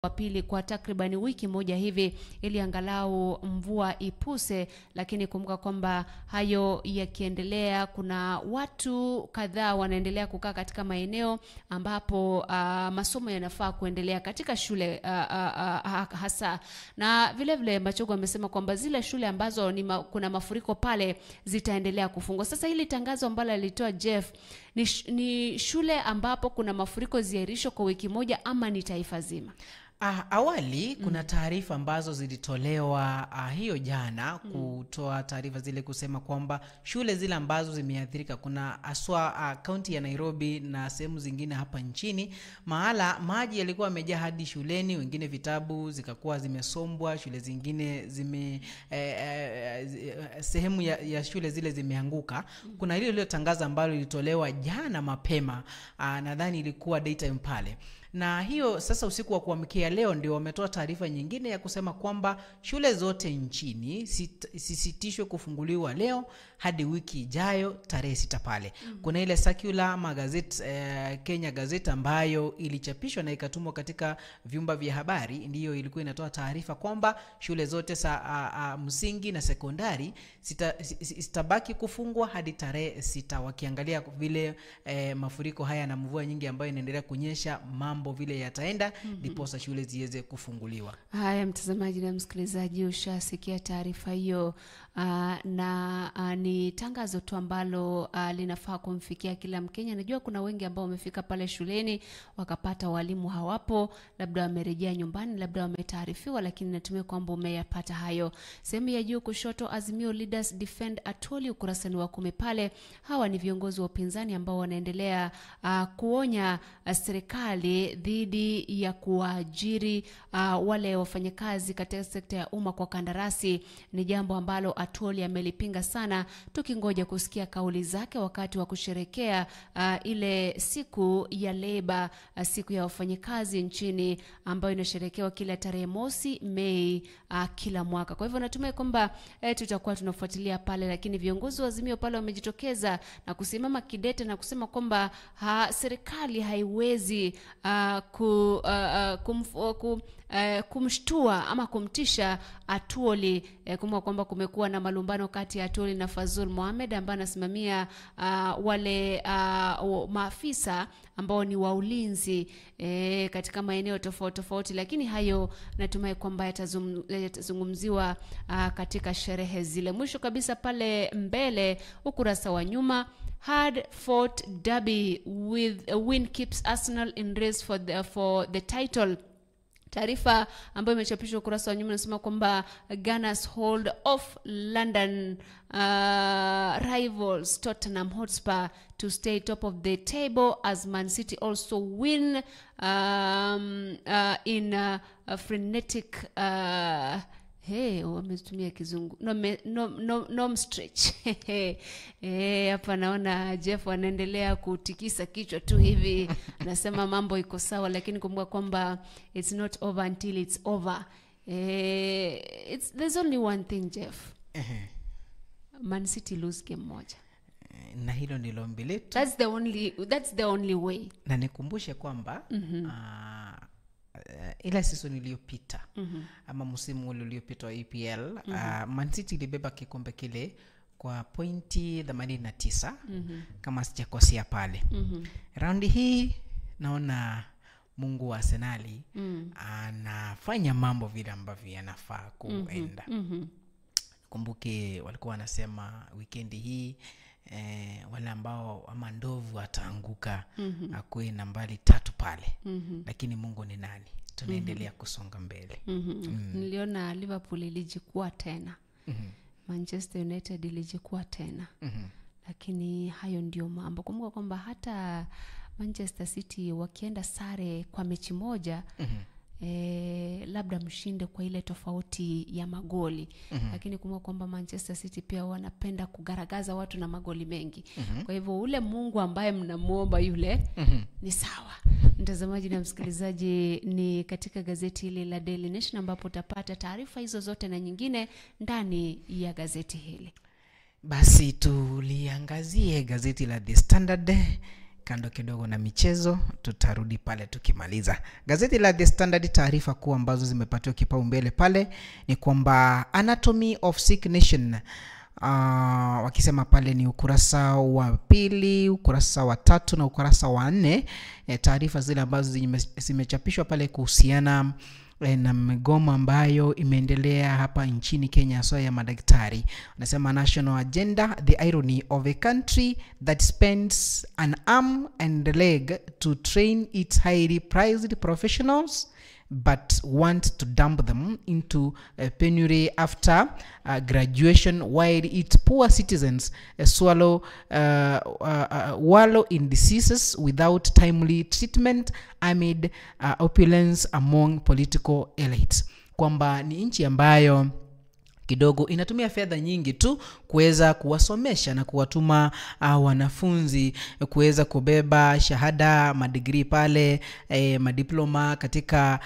Wa pili kwa takribani wiki moja hivi ili angalau mvua ipuse. Lakini kumbuka kwamba hayo yakiendelea, kuna watu kadhaa wanaendelea kukaa katika maeneo ambapo masomo yanafaa kuendelea katika shule hasa. Na vile vile Machogu amesema kwamba zile shule ambazo kuna mafuriko pale zitaendelea kufungwa. Sasa hili tangazo ambalo alitoa Jeff ni shule ambapo kuna mafuriko ziahirishwe kwa wiki moja ama ni taifa zima? Awali kuna taarifa ambazo zilitolewa hiyo jana kutoa taarifa zile kusema kwamba shule zile ambazo zimeathirika, kuna haswa kaunti ya Nairobi na sehemu zingine hapa nchini, mahala maji yalikuwa yamejaa hadi shuleni, wengine vitabu zikakuwa zimesombwa, shule zingine zime sehemu ya shule zile zimeanguka. Kuna ile iliyotangaza ambalo ilitolewa jana mapema, nadhani ilikuwa daytime pale. Na hiyo sasa usiku wa kuamkia leo ndio wametoa taarifa nyingine ya kusema kwamba shule zote nchini sisitishwe kufunguliwa leo hadi wiki ijayo tarehe 6 pale. Kuna ile circular ama gazeti, Kenya Gazette ambayo ilichapishwa na ikatumwa katika vyumba vya habari, ndiyo ilikuwa inatoa taarifa kwamba shule zote msingi na sekondari zitabaki kufungwa hadi tarehe 6, wakiangalia vile mafuriko haya na mvua nyingi ambayo inaendelea kunyesha, mambo vile yataenda, ndiposa shule ziweze kufunguliwa. Haya, mtazamaji na msikilizaji, ushasikia taarifa hiyo, na ni tangazo tu ambalo linafaa kumfikia kila Mkenya. Najua kuna wengi ambao wamefika pale shuleni wakapata walimu hawapo, labda wamerejea nyumbani, labda wametaarifiwa, lakini natumai kwamba umeyapata hayo. Sehemu ya juu kushoto, Azimio Leaders Defend Atwoli, ukurasa ni wa 10 pale. Hawa ni viongozi wa upinzani ambao wanaendelea kuonya serikali dhidi ya kuajiri wale wafanyakazi katika sekta ya umma kwa kandarasi. Ni jambo ambalo Atwoli amelipinga sana, tukingoja kusikia kauli zake wakati wa kusherekea ile siku ya leba, siku ya wafanyakazi nchini ambayo inasherekewa kila tarehe 1 Mei kila mwaka. Kwa hivyo natumai kwamba tutakuwa tunafuatilia pale, lakini viongozi wa Azimio pale wamejitokeza na kusimama kidete na kusema kwamba serikali haiwezi kumshtua ama kumtisha Atwoli. Kumbuka kwamba kumekuwa na malumbano kati ya Atwoli na Fazul Mohamed ambaye anasimamia wale maafisa ambao ni wa ulinzi katika maeneo tofauti tofauti, lakini hayo natumai kwamba yatazungumziwa katika sherehe zile. Mwisho kabisa pale mbele ukurasa wa nyuma, hard fought derby with a win keeps Arsenal in race for the title. Taarifa ambayo imechapishwa ukurasa wa nyuma inasema kwamba Gunners hold off London rivals Tottenham Hotspur to stay top of the table as Man City also win in a frenetic hey, wametumia kizungu no stretch. Hapa naona Jeff anaendelea kutikisa kichwa tu hivi, anasema mambo iko sawa, lakini kumbuka kwamba it's not over until it's over. There's only one thing, Jeff. Man City lose game moja. Na hilo ndilo ombi letu. That's the only way. Na nikumbushe kwamba ila season iliyopita ama msimu ule uliopita wa EPL, Man City ilibeba kikombe kile kwa pointi 89 kama sijakosea pale. Raundi hii naona Mungu wa Arsenali anafanya mambo vile ambavyo yanafaa kuenda. Kumbuke walikuwa wanasema weekend hii wale ambao ama ndovu ataanguka akuwe nambari 3 pale. Lakini Mungu ni nani? Tunaendelea kusonga mbele. Niliona Liverpool ilijikua tena. Manchester United ilijikua tena. Lakini hayo ndio mambo. Kumbuka kwamba hata Manchester City wakienda sare kwa mechi moja, labda mshinde kwa ile tofauti ya magoli. Lakini kumbuka kwamba Manchester City pia wanapenda kugaragaza watu na magoli mengi. Kwa hivyo ule Mungu ambaye mnamuomba yule ni sawa. Mtazamaji na msikilizaji, ni katika gazeti hili la Daily Nation ambapo utapata taarifa hizo zote na nyingine ndani ya gazeti hili. Basi tuliangazie gazeti la The Standard. Kando kidogo na michezo, tutarudi pale tukimaliza. Gazeti la The Standard, taarifa kuu ambazo zimepatiwa kipaumbele pale ni kwamba Anatomy of Sick Nation, wakisema pale ni ukurasa wa 2, ukurasa wa 3 na ukurasa wa 4, taarifa zile ambazo zimechapishwa pale kuhusiana na migomo ambayo imeendelea hapa nchini Kenya hasa ya madaktari. Wanasema national agenda, the irony of a country that spends an arm and leg to train its highly prized professionals but want to dump them into penury after graduation, while its poor citizens wallow in diseases without timely treatment amid opulence among political elites. Kwamba ni nchi ambayo kidogo inatumia fedha nyingi tu kuweza kuwasomesha na kuwatuma wanafunzi kuweza kubeba shahada, madigrii pale, madiploma katika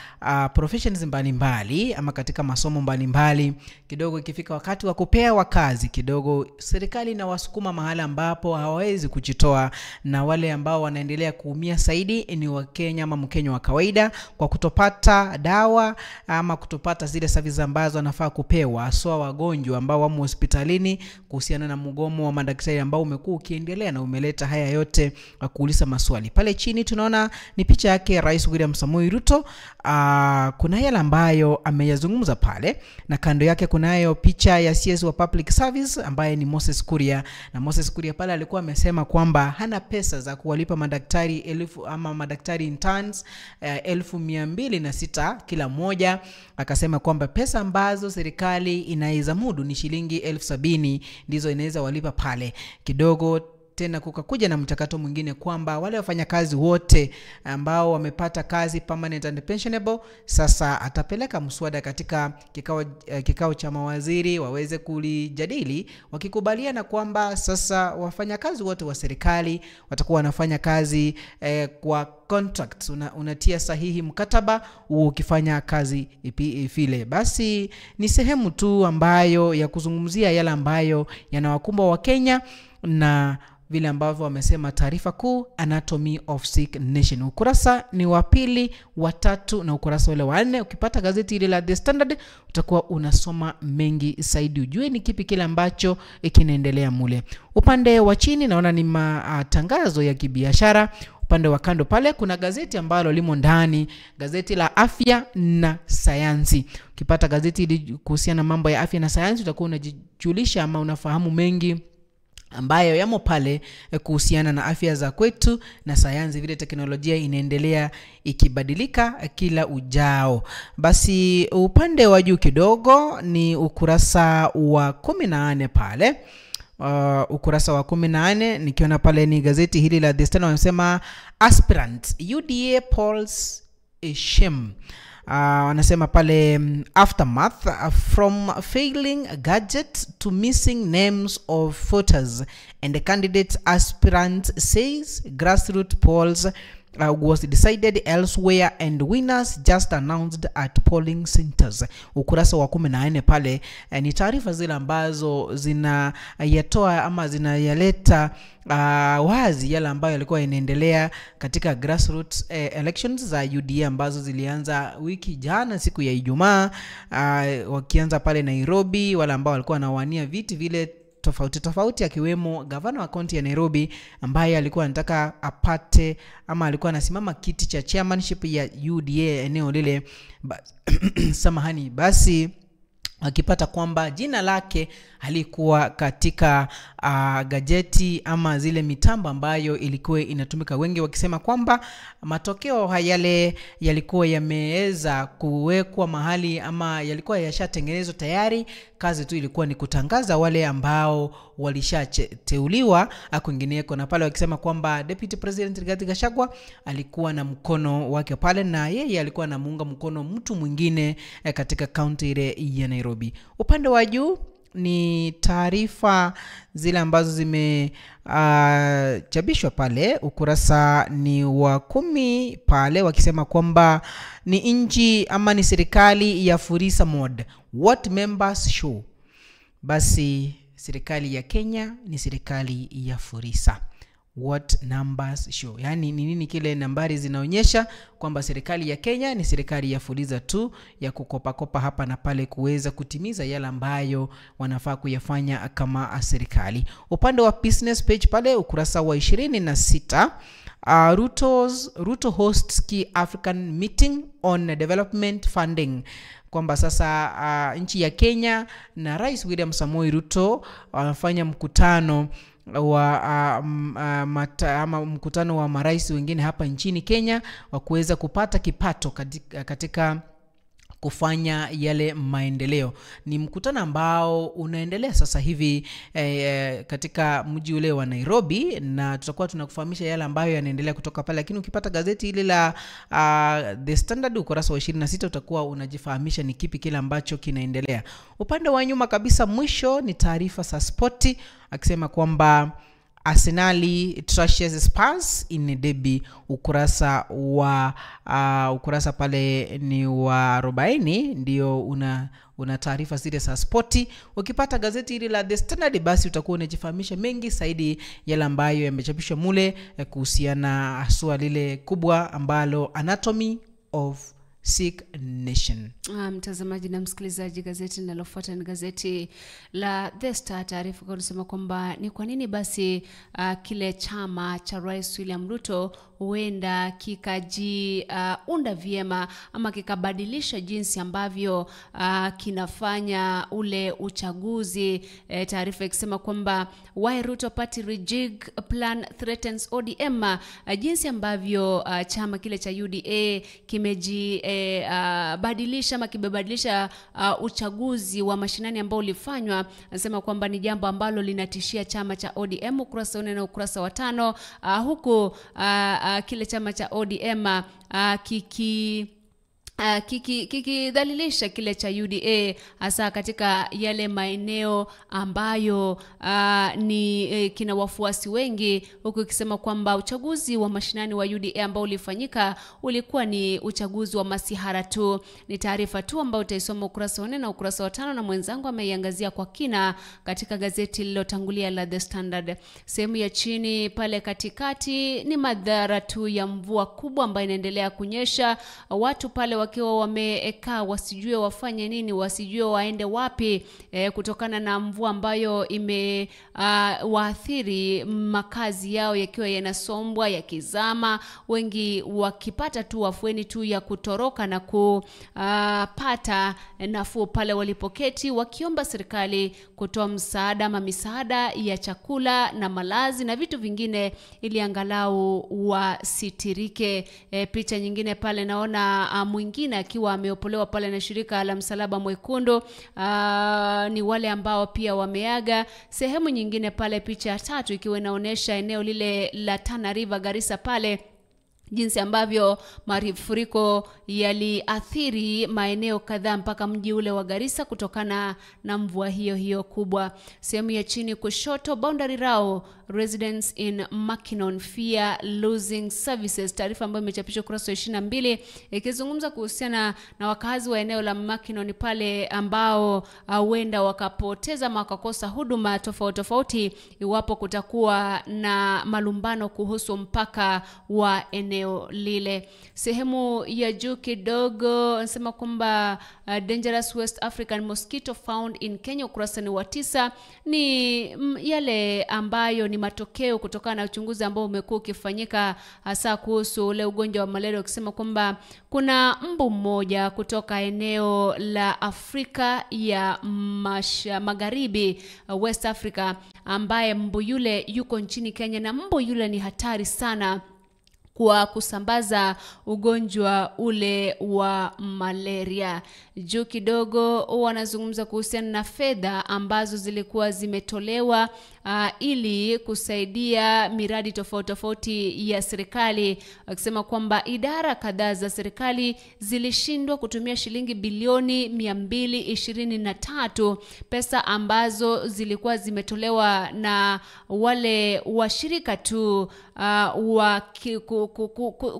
professions mbalimbali ama katika masomo mbalimbali. Kidogo ikifika wakati wa kupewa kazi, kidogo serikali inawasukuma mahala ambapo hawawezi kujitoa, na wale ambao wanaendelea kuumia zaidi ni Wakenya ama Mkenya wa kawaida kwa kutopata dawa ama kutopata zile services ambazo wanafaa kupewa, so wagonjwa ambao wamo hospitalini, kuhusiana na mgomo wa madaktari ambao umekuwa ukiendelea na umeleta haya yote kuuliza maswali. Pale chini tunaona ni picha yake Rais William Samoei Ruto. Kuna yale ambayo ameyazungumza pale, na kando yake kunayo picha ya CS wa Public Service ambaye ni Moses Kuria, na Moses Kuria pale alikuwa amesema kwamba hana pesa za kuwalipa madaktari 1000 ama madaktari interns 206,000 kila mmoja. Akasema kwamba pesa ambazo serikali inaweza mudu ni shilingi 70,000 ndizo inaweza walipa pale. Kidogo tena kukakuja na mchakato mwingine kwamba wale wafanyakazi wote ambao wamepata kazi permanent and pensionable, sasa atapeleka mswada katika kikao cha mawaziri waweze kulijadili, wakikubaliana kwamba sasa wafanyakazi wote wa serikali watakuwa wanafanya kazi kwa contracts, unatia sahihi mkataba ukifanya kazi vile. Basi ni sehemu tu ambayo ya kuzungumzia yale ambayo yanawakumba wa Kenya na vile ambavyo wamesema taarifa kuu Anatomy of Sick Nation. Ukurasa ni wa 2, wa 3 na ukurasa ule wa 4. Ukipata gazeti ile la The Standard utakuwa unasoma mengi zaidi, ujue ni kipi kile ambacho kinaendelea mule. Upande wa chini naona ni matangazo ya kibiashara. Upande wa kando pale kuna gazeti ambalo limo ndani, gazeti la afya na sayansi. Ukipata gazeti ili kuhusiana na mambo ya afya na sayansi utakuwa unajijulisha ama unafahamu mengi ambayo yamo pale kuhusiana na afya za kwetu na sayansi, vile teknolojia inaendelea ikibadilika kila ujao. Basi upande wa juu kidogo ni ukurasa wa 14 pale. Ukurasa wa 14 nikiona pale ni gazeti hili la The Standard, wanasema aspirants UDA polls a shame. Wanasema pale aftermath from failing gadget to missing names of voters and the candidate aspirant says grassroots polls was decided elsewhere and winners just announced at polling centers. Ukurasa wa 14 pale ni taarifa zile ambazo zinayatoa ama zinayaleta wazi yale ambayo yalikuwa yanaendelea katika grassroots elections za UDA ambazo zilianza wiki jana siku ya Ijumaa, wakianza pale Nairobi, wale ambao walikuwa wanawania viti vile tofauti tofauti, akiwemo gavana wa kaunti ya Nairobi ambaye alikuwa anataka apate ama alikuwa anasimama kiti cha chairmanship ya UDA eneo lile. Samahani, basi akipata kwamba jina lake halikuwa katika gazeti ama zile mitambo ambayo ilikuwa inatumika, wengi wakisema kwamba matokeo yale yalikuwa yameweza kuwekwa mahali ama yalikuwa yashatengenezwa tayari, kazi tu ilikuwa ni kutangaza wale ambao walishateuliwa kwingineko. Na pale wakisema kwamba Deputy President Rigathi Gachagua alikuwa na mkono wake pale na yeye alikuwa anamuunga mkono mtu mwingine katika kaunti ile ya Nairobi. Upande wa juu ni taarifa zile ambazo zimechabishwa pale, ukurasa ni wa 10 pale, wakisema kwamba ni nchi ama ni serikali ya Furisa mode, what members show. Basi serikali ya Kenya ni serikali ya Furisa. What numbers show, yaani ni nini kile nambari zinaonyesha kwamba serikali ya Kenya ni serikali ya fuliza tu, ya kukopakopa hapa na pale kuweza kutimiza yale ambayo wanafaa kuyafanya kama serikali. Upande wa business page pale ukurasa wa 26, Ruto hosts key African meeting on development funding, kwamba sasa nchi ya Kenya na Rais William Samoei Ruto wanafanya mkutano wa ama mkutano wa marais wengine hapa nchini Kenya wa kuweza kupata kipato katika kufanya yale maendeleo. Ni mkutano ambao unaendelea sasa hivi katika mji ule wa Nairobi, na tutakuwa tunakufahamisha yale ambayo yanaendelea kutoka pale. Lakini ukipata gazeti ile la The Standard ukurasa wa 26 utakuwa unajifahamisha ni kipi kile ambacho kinaendelea. Upande wa nyuma kabisa mwisho ni taarifa za spoti, akisema kwamba Arsenali trashes Spurs in derby. Ukurasa wa ukurasa pale ni wa 40 ndio una taarifa zile za spoti. Ukipata gazeti hili la The Standard basi utakuwa unajifahamisha mengi zaidi yale ambayo yamechapishwa mule kuhusiana haswa lile kubwa ambalo Anatomy of Sick Nation. Mtazamaji na msikilizaji, gazeti linalofuata ni gazeti la The Star. Taarifa inasema kwamba ni kwa nini basi kile chama cha Rais William Ruto huenda kikajiunda vyema ama kikabadilisha jinsi ambavyo kinafanya ule uchaguzi. Taarifa ikisema kwamba why Ruto party rejig plan threatens ODM, jinsi ambavyo chama kile cha UDA kimeji badilisha ama kimebadilisha uchaguzi wa mashinani ambao ulifanywa. Anasema kwamba ni jambo ambalo linatishia chama cha ODM, ukurasa wa 4 na ukurasa wa 5, huku kile chama cha ODM kikidhalilisha kile cha UDA hasa katika yale maeneo ambayo ni kina wafuasi wengi, huku ikisema kwamba uchaguzi wa mashinani wa UDA ambao ulifanyika ulikuwa ni uchaguzi wa masihara tu. Ni taarifa tu ambayo utaisoma ukurasa wa 4 na ukurasa wa 5, na mwenzangu ameiangazia kwa kina katika gazeti lililotangulia la The Standard. Sehemu ya chini pale katikati ni madhara tu ya mvua kubwa ambayo inaendelea kunyesha, watu pale wakiwa wamekaa wasijue wafanye nini, wasijue waende wapi, kutokana na mvua ambayo imewaathiri makazi yao yakiwa yanasombwa yakizama, wengi wakipata tu afueni tu ya kutoroka na kupata nafuu pale walipoketi, wakiomba serikali kutoa msaada ama misaada ya chakula na malazi na vitu vingine ili angalau wasitirike. Picha nyingine pale naona mwingine akiwa ameopolewa pale na shirika la Msalaba Mwekundu, ni wale ambao pia wameaga. Sehemu nyingine pale picha ya 3 ikiwa inaonesha eneo lile la Tana River Garissa pale, jinsi ambavyo mafuriko yaliathiri maeneo kadhaa mpaka mji ule wa Garissa kutokana na mvua hiyo hiyo kubwa. Sehemu ya chini kushoto, boundary row residents in Mackinnon fear losing services, taarifa ambayo imechapishwa ukurasa wa 22 ikizungumza kuhusiana na wakazi wa eneo la Mackinnon pale ambao huenda wakapoteza ama wakakosa huduma tofauti tofauti iwapo kutakuwa na malumbano kuhusu mpaka wa eneo lile. Sehemu ya juu kidogo nasema kwamba dangerous West African mosquito found in Kenya, ukurasa ni wa 9, ni yale ambayo ni matokeo kutokana na uchunguzi ambao umekuwa ukifanyika hasa kuhusu ule ugonjwa wa malaria, ukisema kwamba kuna mbu mmoja kutoka eneo la Afrika ya Magharibi, West Africa, ambaye mbu yule yuko nchini Kenya, na mbu yule ni hatari sana kwa kusambaza ugonjwa ule wa malaria. Juu kidogo wanazungumza kuhusiana na fedha ambazo zilikuwa zimetolewa ili kusaidia miradi tofauti tofauti ya serikali, wakisema kwamba idara kadhaa za serikali zilishindwa kutumia shilingi bilioni 223, pesa ambazo zilikuwa zimetolewa na wale washirika tu wa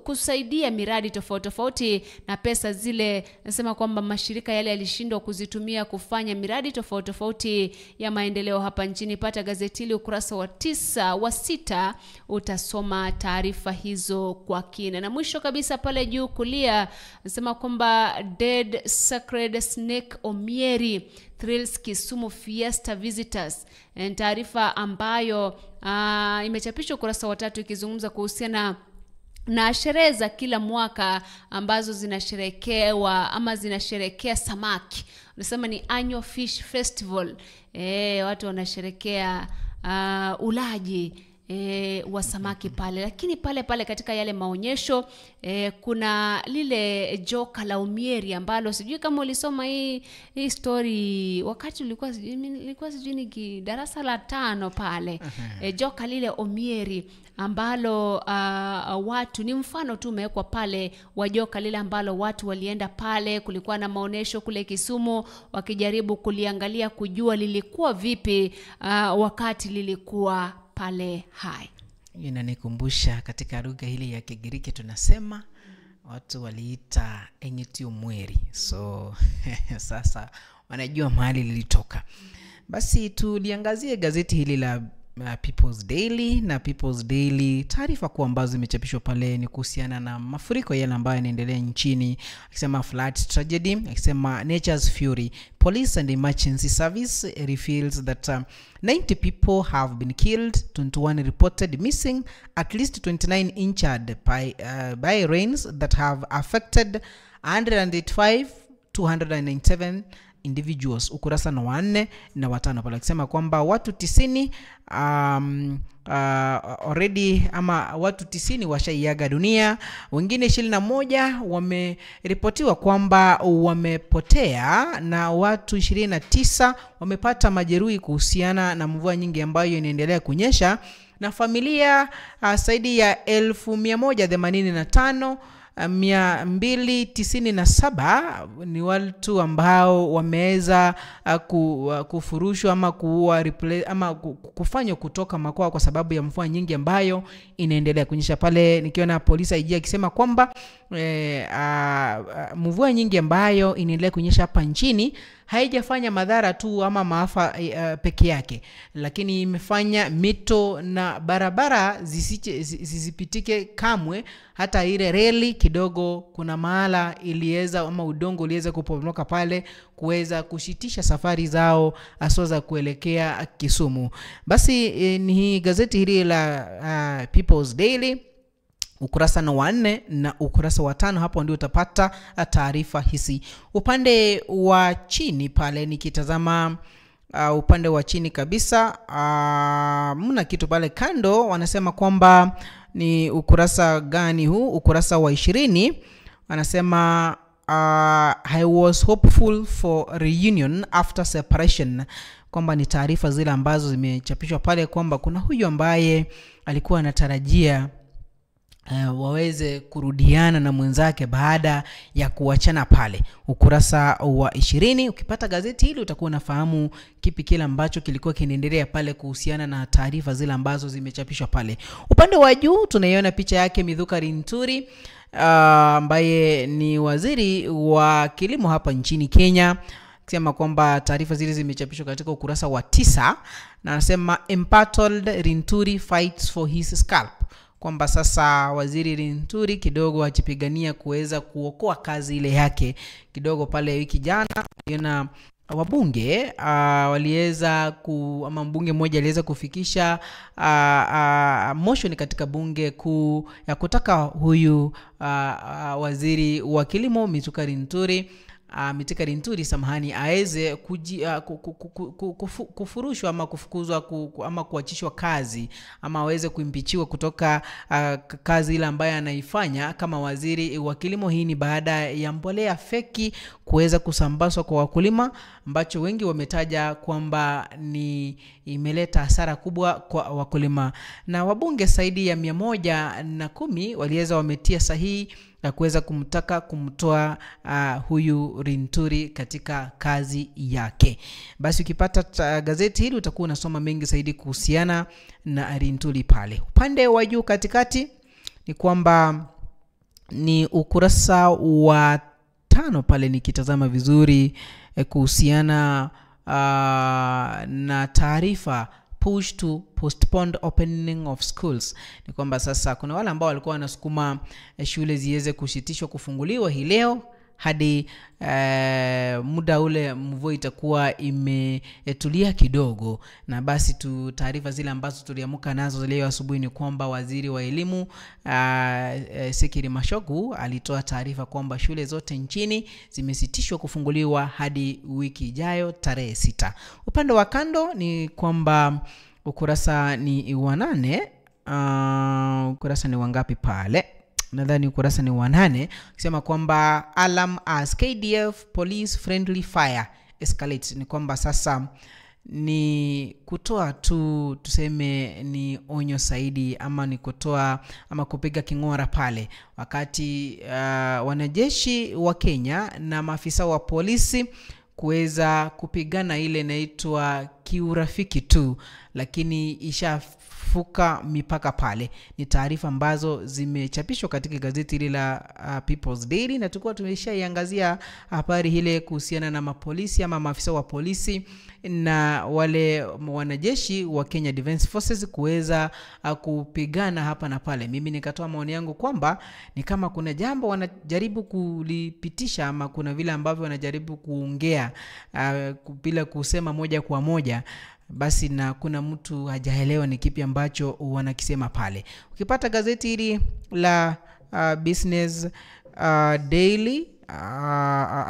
kusaidia miradi tofauti tofauti, na pesa zile nasema kwamba mashirika yale yalishindwa kuzitumia kufanya miradi tofauti tofauti ya maendeleo hapa nchini. Pata gazeti gazeti hili ukurasa wa 9 wa 6 utasoma taarifa hizo kwa kina. Na mwisho kabisa pale juu kulia nasema kwamba Dead Sacred Snake Omieri thrills Kisumu Fiesta visitors. Taarifa ambayo imechapishwa ukurasa wa 3 ikizungumza kuhusiana na sherehe za kila mwaka ambazo zinasherekewa ama zinasherekea samaki. Unasema ni Annual Fish Festival. Watu wanasherekea ulaji wa samaki pale. Lakini pale pale katika yale maonyesho kuna lile joka la Omieri ambalo sijui kama ulisoma hii story wakati ulikuwa sijui ni darasa la 5 pale. Joka lile Omieri ambalo watu ni mfano tu umewekwa pale wa joka lile ambalo watu walienda pale, kulikuwa na maonesho kule Kisumu wakijaribu kuliangalia kujua lilikuwa vipi wakati lilikuwa pale hai. Inanikumbusha katika lugha hili ya Kigiriki tunasema watu waliita Enyiti Omweri. So sasa wanajua mahali lilitoka. Basi tuliangazie gazeti hili la People's Daily. Na People's Daily taarifa kuu ambazo zimechapishwa pale ni kuhusiana na mafuriko yale ambayo yanaendelea nchini, akisema flood tragedy, akisema nature's fury, police and emergency service reveals that 90 people have been killed, 21 reported missing, at least 29 injured by rains that have affected 185 297 individuals. Ukurasa na 4 na 5 pale akisema kwamba watu 90 already ama watu 90 washaiaga dunia, wengine 21 wameripotiwa kwamba wamepotea na watu 29 wamepata majeruhi kuhusiana na mvua nyingi ambayo inaendelea kunyesha, na familia zaidi ya 185 297 ni watu ambao wameweza kufurushwa ama kuua ama kufanywa kutoka makwao kwa sababu ya mvua nyingi ambayo inaendelea kunyesha pale. Nikiona polisi IG akisema kwamba mvua nyingi ambayo inaendelea kunyesha hapa nchini haijafanya madhara tu ama maafa peke yake, lakini imefanya mito na barabara zisipitike kamwe. Hata ile reli kidogo kuna mahala iliweza ama udongo uliweza kuporomoka pale kuweza kushitisha safari zao hasa za kuelekea Kisumu. Basi ni gazeti hili la People's Daily ukurasa wa 4 na ukurasa wa 5, hapo ndio utapata taarifa hizi. Upande wa chini pale nikitazama upande wa chini kabisa mna kitu pale kando, wanasema kwamba ni ukurasa gani huu? Ukurasa wa 20 wanasema I was hopeful for reunion after separation, kwamba ni taarifa zile ambazo zimechapishwa pale kwamba kuna huyu ambaye alikuwa anatarajia waweze kurudiana na mwenzake baada ya kuachana pale. Ukurasa wa 20 ukipata gazeti hili utakuwa unafahamu kipi kile ambacho kilikuwa kinaendelea pale kuhusiana na taarifa zile ambazo zimechapishwa pale. Upande wa juu tunaiona picha yake Mithuka Linturi ambaye ni waziri wa kilimo hapa nchini Kenya, akisema kwamba taarifa zile zimechapishwa katika ukurasa wa 9 na anasema embattled Linturi fights for his scalp, kwamba sasa waziri Linturi kidogo achipigania kuweza kuokoa kazi ile yake kidogo pale. Wiki jana tuliona wabunge waliweza ama mbunge mmoja aliweza kufikisha motion katika bunge kuu ya kutaka huyu waziri wa kilimo Mithuka Linturi Mithika Linturi samahani, aweze kufurushwa ama kufukuzwa ama kuachishwa kazi ama aweze kuimpichiwa kutoka kazi ile ambayo anaifanya kama waziri wa kilimo. Hii ni baada ya mbolea feki kuweza kusambazwa kwa wakulima, ambacho wengi wametaja kwamba ni imeleta hasara kubwa kwa wakulima. Na wabunge zaidi ya 110 waliweza wametia sahihi na kuweza kumtaka kumtoa huyu Linturi katika kazi yake. Basi ukipata gazeti hili utakuwa unasoma mengi zaidi kuhusiana na Linturi pale. Upande wa juu katikati ni kwamba ni ukurasa wa 5 pale nikitazama vizuri kuhusiana na taarifa push to postponed opening of schools. Ni kwamba sasa kuna wale ambao walikuwa wanasukuma shule ziweze kusitishwa kufunguliwa hii leo hadi muda ule mvua itakuwa imetulia kidogo. Na basi tu taarifa zile ambazo tuliamka nazo leo asubuhi ni kwamba waziri wa elimu Sikiri Mashogu alitoa taarifa kwamba shule zote nchini zimesitishwa kufunguliwa hadi wiki ijayo tarehe 6. Upande wa kando ni kwamba ukurasa ni wa 8, ukurasa ni wangapi pale? Nadhani ukurasa ni wa 8, kusema kwamba alarm as KDF police friendly fire escalates. Ni kwamba sasa ni kutoa tu, tuseme ni onyo zaidi, ama ni kutoa ama kupiga kingora pale wakati wanajeshi wa Kenya na maafisa wa polisi kuweza kupigana ile inaitwa kiurafiki tu, lakini ishafuka mipaka pale. Ni taarifa ambazo zimechapishwa katika gazeti hili la People's Daily, na tulikuwa tumeshaiangazia habari ile kuhusiana na mapolisi ama maafisa wa polisi na wale wanajeshi wa Kenya Defence Forces kuweza kupigana hapa na pale. Mimi nikatoa maoni yangu kwamba ni kama kuna jambo wanajaribu kulipitisha ama kuna vile ambavyo wanajaribu kuongea bila kusema moja kwa moja, basi na kuna mtu hajaelewa ni kipi ambacho wanakisema pale. Ukipata gazeti hili la Business Daily,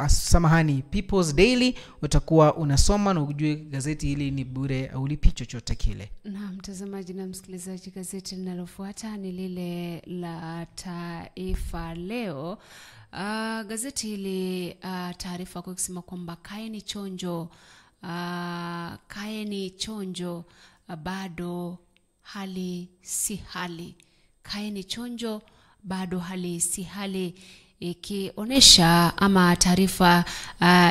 samahani, People's Daily, utakuwa unasoma na ujue gazeti hili ni bure, haulipi chochote kile. Na mtazamaji na msikilizaji, gazeti linalofuata ni lile la Taifa Leo. Gazeti hili taarifa kwa kusema kwamba kaeni chonjo, kaeni chonjo, bado hali si hali. Kaeni chonjo, bado hali si hali, ikionyesha ama taarifa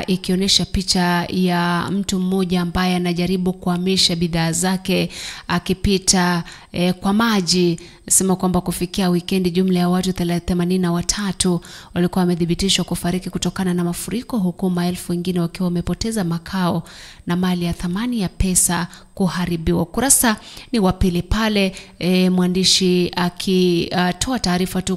ikionyesha picha ya mtu mmoja ambaye anajaribu kuhamisha bidhaa zake akipita kwa maji. Sema kwamba kufikia weekend jumla ya watu 83 walikuwa wamethibitishwa kufariki kutokana na mafuriko, huku maelfu wengine wakiwa wamepoteza makao na mali ya thamani ya pesa kuharibiwa. Kurasa ni wa pili pale, mwandishi akitoa taarifa tu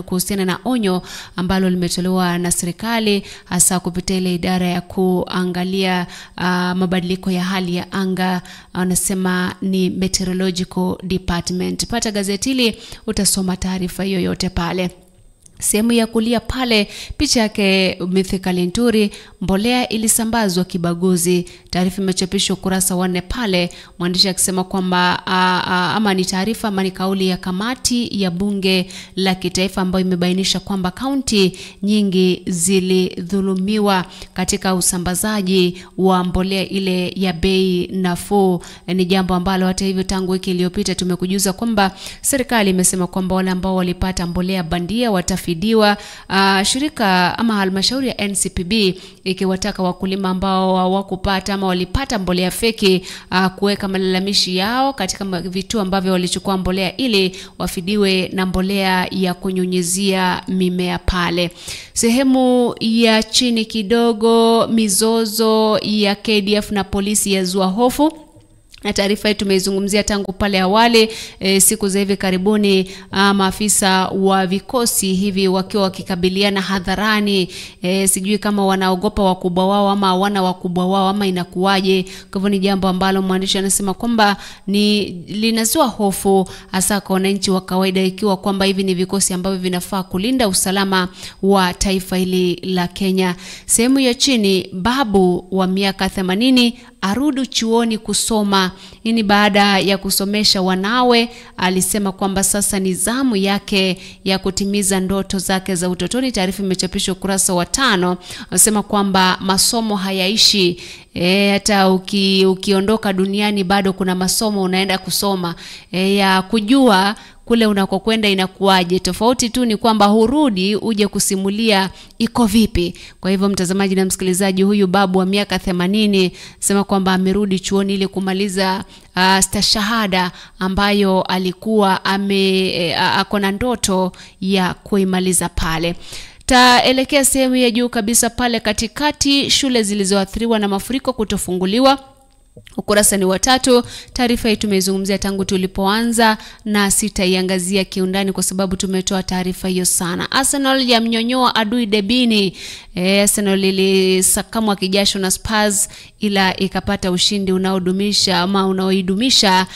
kuhusiana na onyo ambalo limetolewa na serikali hasa kupitia ile idara ya kuangalia mabadiliko ya hali ya anga, anasema ni Meteorological Department. Pata gazeti hili utasoma taarifa hiyo yote pale. Sehemu ya kulia pale picha yake Mithika Linturi, mbolea ilisambazwa kibaguzi. Taarifa imechapishwa ukurasa wa 4 pale, mwandishi akisema kwamba ama ni taarifa ama ni kauli ya kamati ya bunge la kitaifa ambayo imebainisha kwamba kaunti nyingi zilidhulumiwa katika usambazaji wa mbolea ile ya bei nafuu. Ni jambo ambalo hata hivyo tangu wiki iliyopita tumekujuza kwamba serikali imesema kwamba wale ambao walipata mbolea bandia watafidiwa. Shirika ama halmashauri ya NCPB ikiwataka wakulima ambao hawakupata ama walipata mbolea feki kuweka malalamishi yao katika vituo ambavyo walichukua mbolea ili wafidiwe na mbolea ya kunyunyizia mimea pale. Sehemu ya chini kidogo, mizozo ya KDF na polisi yazua hofu. Na taarifa hii tumeizungumzia tangu pale awali. Siku za hivi karibuni maafisa wa vikosi hivi wakiwa wakikabiliana hadharani, sijui kama wanaogopa wakubwa wao ama hawana wakubwa wao ama inakuwaje. Kwa hivyo ni jambo ambalo mwandishi anasema kwamba ni linazua hofu hasa kwa wananchi wa kawaida, ikiwa kwamba hivi ni vikosi ambavyo vinafaa kulinda usalama wa taifa hili la Kenya. Sehemu ya chini, babu wa miaka 80 arudi chuoni kusoma. Hii ni baada ya kusomesha wanawe. Alisema kwamba sasa ni zamu yake ya kutimiza ndoto zake za utotoni. Taarifa imechapishwa ukurasa wa 5. Anasema kwamba masomo hayaishi. Hata ukiondoka duniani bado kuna masomo unaenda kusoma, ya kujua kule unakokwenda inakuwaje. Tofauti tu ni kwamba hurudi uje kusimulia iko vipi. Kwa hivyo mtazamaji na msikilizaji, huyu babu wa miaka 80 sema kwamba amerudi chuoni ili kumaliza stashahada ambayo alikuwa ako na ndoto ya kuimaliza pale. Taelekea sehemu ya juu kabisa pale katikati, shule zilizoathiriwa na mafuriko kutofunguliwa. Ukurasa ni wa 3. Taarifa hii tumeizungumzia tangu tulipoanza na sitaiangazia kiundani kwa sababu tumetoa taarifa hiyo sana. Arsenal yamnyonyoa adui debini. Arsenal ilisakamwa kijasho na Spurs ila ikapata ushindi unaodumisha ama unaoidumisha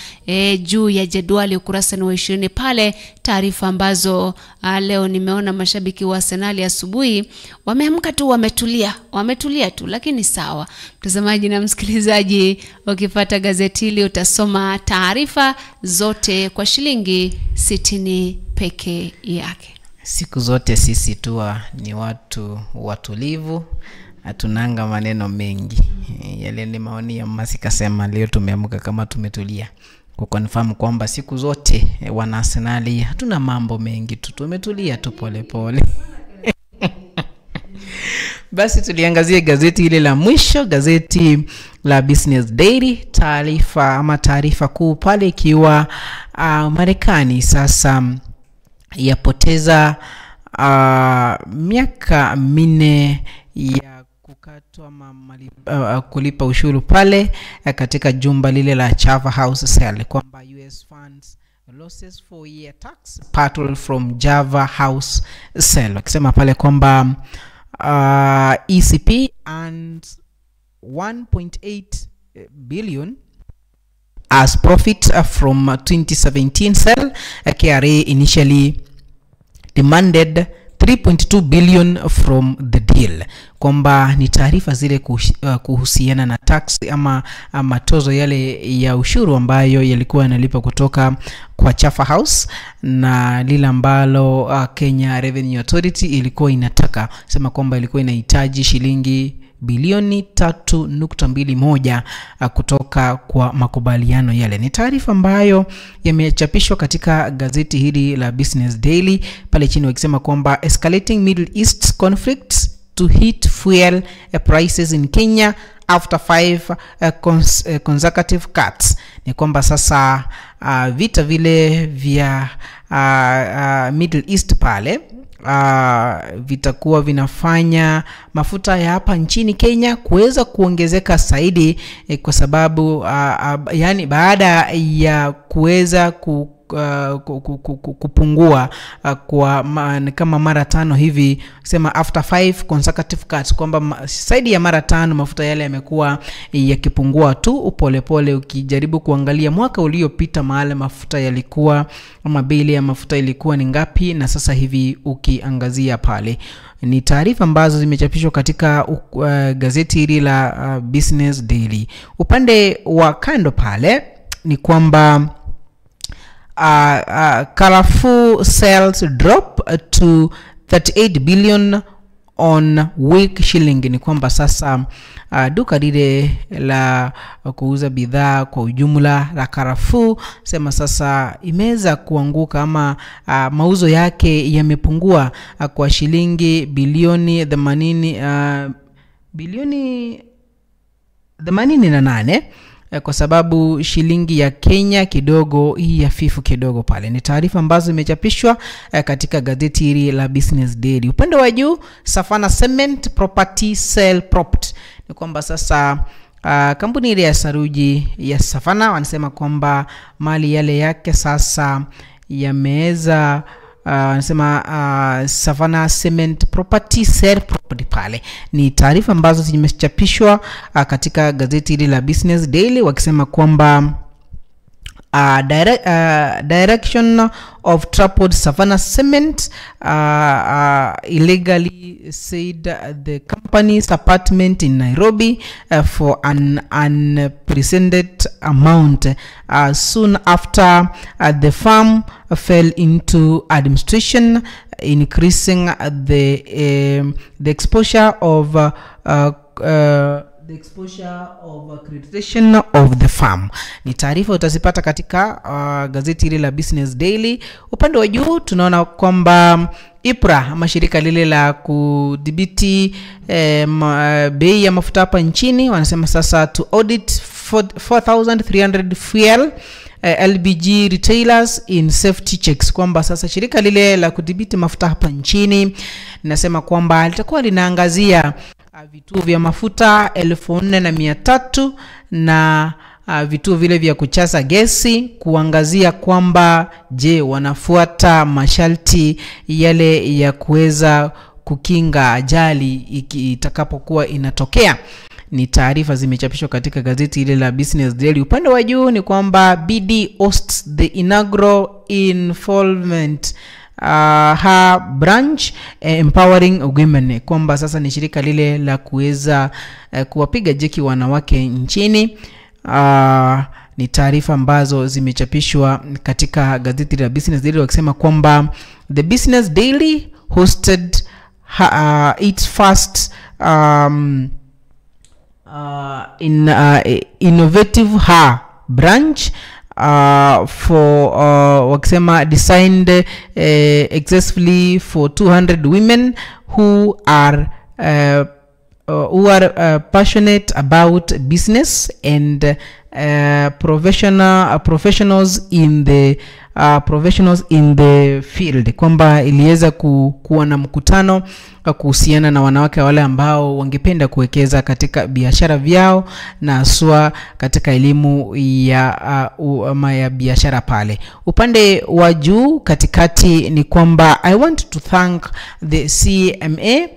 juu ya jedwali. Ukurasa ni wa 20 pale, taarifa ambazo leo nimeona mashabiki wa Arsenal asubuhi wameamka tu wametulia tu, lakini sawa. Mtazamaji na msikilizaji, ukipata gazeti hili utasoma taarifa zote kwa shilingi 60 peke yake. Siku zote sisi tuwa ni watu watulivu, hatunanga maneno mengi. Yale ni maoni ya Masi kasema leo tumeamka kama tumetulia. Kuconfirm kwamba siku zote wana Arsenali hatuna mambo mengi tu, tumetulia tu pole pole. Basi tuliangazie gazeti ile la mwisho, gazeti la Business Daily, taarifa ama taarifa kuu pale ikiwa Marekani sasa yapoteza miaka 4 ya kukatwa kulipa ushuru pale katika jumba lile la Java House sale, kwamba US funds losses for year tax battle from Java House sale, wakisema pale kwamba ECP and 1.8 billion as profit from 2017 sale. KRA initially demanded 3.2 billion from the deal. Kwamba ni taarifa zile kuhusiana na tax ama matozo yale ya ushuru ambayo yalikuwa yanalipa kutoka kwa Java House, na lile ambalo Kenya Revenue Authority ilikuwa inataka sema kwamba ilikuwa inahitaji shilingi bilioni 3.21 kutoka kwa makubaliano yale. Ni taarifa ambayo yamechapishwa katika gazeti hili la Business Daily pale chini, wakisema kwamba escalating Middle East conflicts to hit fuel prices in Kenya after 5 consecutive cuts. Ni kwamba sasa vita vile vya Middle East pale vitakuwa vinafanya mafuta ya hapa nchini Kenya kuweza kuongezeka zaidi, kwa sababu yani baada ya kuweza kupungua kwa kama mara 5 hivi, sema after 5 consecutive cuts, kwamba zaidi ya mara 5 mafuta yale yamekuwa yakipungua tu pole pole. Ukijaribu kuangalia mwaka uliopita mahali mafuta yalikuwa ama bei ya mafuta ilikuwa ni ngapi na sasa hivi ukiangazia pale. Ni taarifa ambazo zimechapishwa katika gazeti hili la Business Daily. Upande wa kando pale ni kwamba Carrefour sales drop to 38 billion on weak shilling. Ni kwamba sasa duka lile la kuuza bidhaa kwa ujumla la Carrefour sema sasa imeweza kuanguka ama mauzo yake yamepungua kwa shilingi bilioni 88, kwa sababu shilingi ya Kenya kidogo hii hafifu kidogo pale. Ni taarifa ambazo zimechapishwa katika gazeti hili la Business Daily. Upande wa juu, Savannah Cement Property Sell Propped. Ni kwamba sasa kampuni ile ya saruji ya Savannah wanasema kwamba mali yale yake sasa yameweza wanasema Savannah Cement Property Sell Property pale. Ni taarifa ambazo zimechapishwa katika gazeti hili la Business Daily, wakisema kwamba direction of Trapod Savannah Cement illegally said the company's apartment in Nairobi for an unprecedented amount soon after the firm fell into administration, increasing the exposure of the exposure of accreditation of the firm. Ni taarifa utazipata katika gazeti hili la Business Daily. Upande wa juu tunaona kwamba IPRA ama shirika lile la kudhibiti bei ya mafuta hapa nchini wanasema sasa to audit 4,300 fuel LPG retailers in safety checks, kwamba sasa shirika lile la kudhibiti mafuta hapa nchini nasema kwamba litakuwa linaangazia vituo vya mafuta 4,300 na vituo vile vya kuchasa gesi, kuangazia kwamba je, wanafuata masharti yale ya kuweza kukinga ajali itakapokuwa inatokea. Ni taarifa zimechapishwa katika gazeti ile la Business Daily. Upande wa juu ni kwamba BD hosts the inaugural involvement her branch empowering women, kwamba sasa ni shirika lile la kuweza kuwapiga jeki wanawake nchini. Ni taarifa ambazo zimechapishwa katika gazeti la Business Daily, wakisema kwamba the Business Daily hosted its first innovative her branch for wakisema designed excessively for 200 women who are passionate about business and professionals in the field, kwamba iliweza kuwa na mkutano kuhusiana na wanawake wale ambao wangependa kuwekeza katika biashara vyao na haswa katika elimu ya ya biashara pale. Upande wa juu katikati ni kwamba I want to thank the CMA